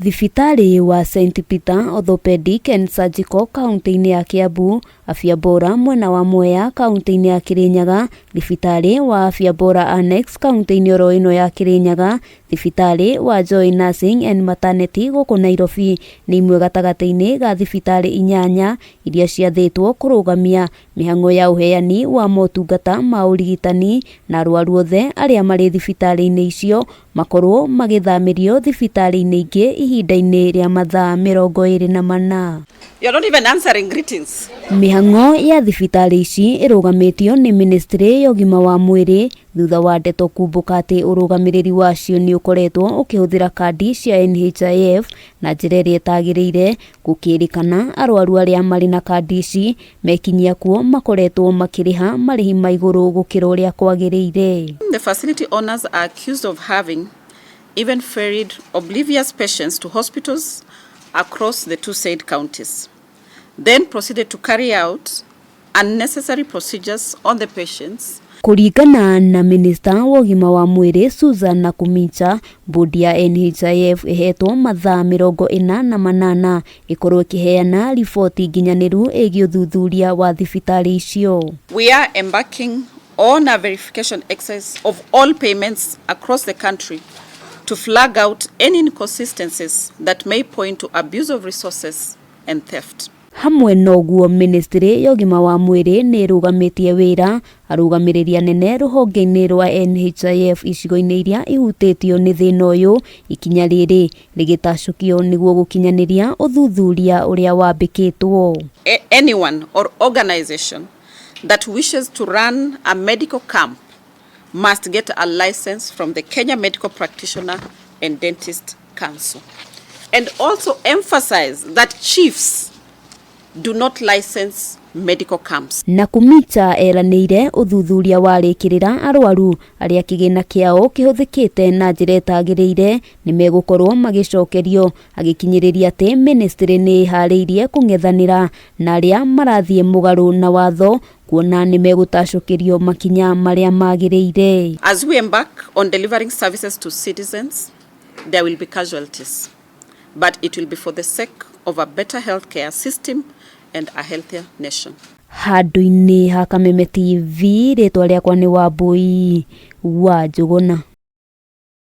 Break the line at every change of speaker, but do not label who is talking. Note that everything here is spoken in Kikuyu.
Thibitarĩ wa St Peter Orthopaedic and Surgical kaunti-inĩ ya Kiambu, Afya Bora mwena wa Mwea kaunti-inĩ ya Kirinyaga, thibitarĩ wa Afya Bora Annex kaunti-inĩ oro ĩno ya Kirinyaga, thibitarĩ wa Joy Nursing and Maternity gũkũ Nairobi nĩ imwe gatagatĩ-inĩ ga thibitarĩ inyanya iria ciathĩtwo kũrũgamia mĩhang'o ya ũheani wa motungata ma ũrigitani na arwaru othe arĩa marĩ thibitarĩ-inĩ icio makorwo magĩthamĩrio thibitarĩ-inĩ ingĩ ihinda-inĩ rĩa mathaa 24.
You're not even answering greetings.
Mĩhang'o ya thibitarĩ ici ĩrũgamĩtio nĩ ministry ya ũgima wa mwĩrĩ thutha wa ndeto kumbũka atĩ ũrũgamĩrĩri wacio nĩ ũkoretwo ũkĩhũthĩra kandi cia NHIF na njĩra ĩrĩa ĩtagĩrĩire. Gũkĩrĩkana arwaru arĩa marĩ na kandi ici mekinyia kuo makoretwo makĩrĩha marĩhi ma igũrũ gũkĩra ũrĩa kwagĩrĩire.
The facility owners are accused of having even ferried oblivious patients to hospitals across the two said counties, then proceeded to carry out unnecessary procedures on the patients.
Kũringana na minista wa ũgima wa mwĩrĩ Susan Nakhumicha, bodi ya NHIF ĩhetwo mathaa 48 ĩkorwo ĩkĩheana riboti nginyanĩru ĩgiĩ ũthuthuria wa thibitarĩ icio.
We are embarking on a verification exercise of all payments across the country to flag out any inconsistencies that may point to abuse of resources and theft.
Hamwe na ũguo, ministry ya ũgima wa mwĩrĩ nĩ ĩrũgamĩtie wĩra arũgamĩrĩri anene rũhonge-inĩ rwa NHIF icigo-inĩ iria ihutĩtio nĩ thĩna ũyũ, ikinya rĩrĩ rĩgĩtacũkio nĩguo gũkinyanĩria ũthuthuria ũrĩa wambĩkĩtwo.
Anyone or organization that wishes to run a medical camp must get a license from the Kenya Medical Practitioner and Dentist Council. And also emphasize that chiefs do not license medical camps.
Nakhumicha eranĩire ũthuthuria warĩkĩrĩra arwaru arĩa kĩgĩna kĩao kĩhũthĩkĩte na njĩra ĩtagĩrĩire nĩ megũkorwo magĩcokerio, agĩkinyĩrĩria atĩ ministry nĩ ĩharĩirie kũng'ethanĩra na arĩa marathiĩ mũgarũ na watho kuona nĩ megũtacũkĩrio makinya marĩa magĩrĩire.
As we embark on delivering services to citizens, there will be casualties, but it will be for the sake of a better healthcare system and a healthier nation.
Handũ-inĩ ha Kameme TV, rĩtwa rĩakwa nĩ Wambui wa Njũgũna.